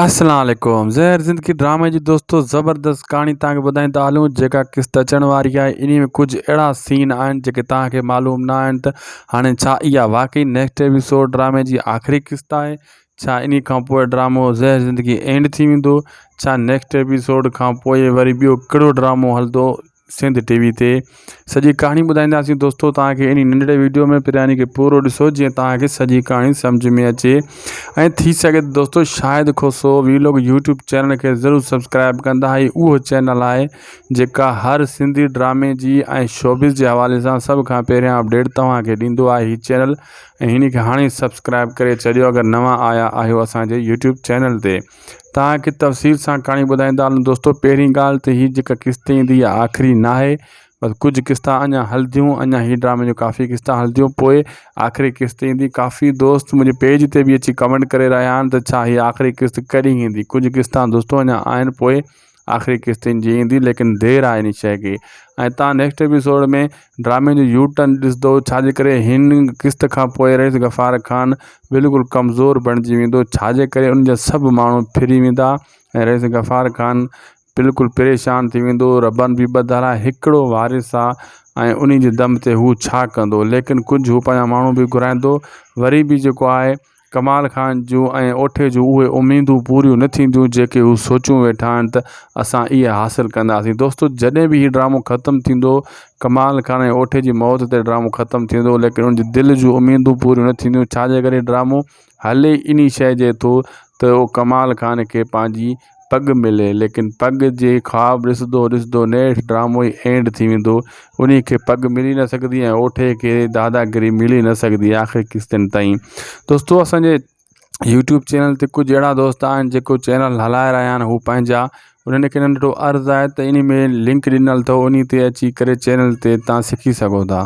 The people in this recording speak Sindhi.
اسلام عليڪم زهر زندگي ڊرامي جي دوستو زبردست ڪهاڻي توهان کي ٻڌائيندا هلون جيڪا قسط اچڻ واري آهي انهي ۾ ڪجهه اهڙا سين آهن جيڪي توهان کي معلوم نه آهن ته هاڻي ڇا اها واقعي نيڪسٽ ايپيسوڊ ڊرامي جي آخري قسط آهي ڇا انهي کان پوء ڊرامو زهر زندگي اينڊ ٿي ويندو ڇا نيڪسٽ ايپيسوڊ کان پوء وري ٻيو ڪهڙو ڊرامو هلندو سنڌ ٽي وي تي سڄي ڪهاڻي ٻڌائينداسين دوستو توهان کي انهي ننڍڙي ويڊيو ۾ پرياني کي پورو ڏسو جيئن توهان کي سڄي ڪهاڻي سمجھ ۾ اچي ۽ ٿي سگهي ته دوستو Shahid Khoso vlog YouTube channel کي ضرور سبسڪرائب ڪندا هي اهو چينل آهي جيڪا هر سنڌي ڊرامي جي ۽ شوبز جي حوالي سان سڀ کان پهريان اپڊيٽ توهان کي ڏيندو آهي هي چينل ۽ هن کي هاڻي سبسڪرائب ڪري ڇڏيو اگر نوان آيا آهيو اسان جي يوٽيوب چينل تي توهان کي تفصيل سان ڪهاڻي ٻڌائيندا هلون دوستو پهرين ڳالهه ته هي جيڪا قسط ايندي اها آخري ناهي بس ڪجهه قسطا اڃا هلنديون اڃا هي ڊرامي جون ڪافي قسطا هلنديون پوء آخري قسط ايندي ڪافي دوست منهنجي پيج تي به اچي ڪمينٽ ڪري رهيا آهن ته ڇا هي آخري قسط ڪڏهن ايندي ڪجهه قسطا دوستو اڃا آهن پوء آخري قسط ان جي ايندي ليڪن دير آهي ان شيء کي ۽ تان نيڪسٽ ايپيسوڊ ۾ ڊرامي جو يو ٽرن ڏسندو ڇاجي ڪري هن قسط کان پوء رئيس غفار خان بلڪل ڪمزور بڻجي ويندو ڇاجي ڪري ان جا سڀ ماڻهو ڦري ويندا ۽ رئيس غفار خان بلڪل پريشان ٿي ويندو ربن به ٻڌارا هڪڙو وارث آ ۽ انهي جي دم تي هو ڇا ڪندو ليڪن ڪجهه هو پنهنجا ماڻهو به گهرائيندو وري به جيڪو آهي ڪمال خان جون ۽ اوٺي جون اهي اميدون پوريون نه ٿينديون جيڪي هو سوچيون ويٺا آهن ته اسان اهي حاصل ڪنداسين دوستو جڏهن به هي ڊرامو ختم ٿيندو ڪمال خان ۽ اوٺي جي موت تي ڊرامو ختم ٿيندو ليڪن ان جي دل جون اميدون پوريون نه ٿينديون ڇاجي ڪري ڊرامو هلي انهي شيء جي ٿو ته اهو ڪمال خان کي پنهنجي پڳ ملي ليڪن پڳ جي خواب ڏسندو ڏسندو نيٺ ڊرامو ئي اينڊ ٿي ويندو انهي کي پڳ ملي نه سگهندي ۽ اوٺي کي داداگيري ملي نه سگهندي آخري قسطن تائين دوستو اسان جي يوٽيوب چينل تي ڪجهه اهڙا دوست آهن جيڪو چينل هلائي رهيا آهن هو پنهنجا انهن کي ننڍڙو عرض آهي ته انهي ۾ لنڪ ڏنل اٿو انهي تي اچي ڪري چينل تي تان سکي سگهو ٿا.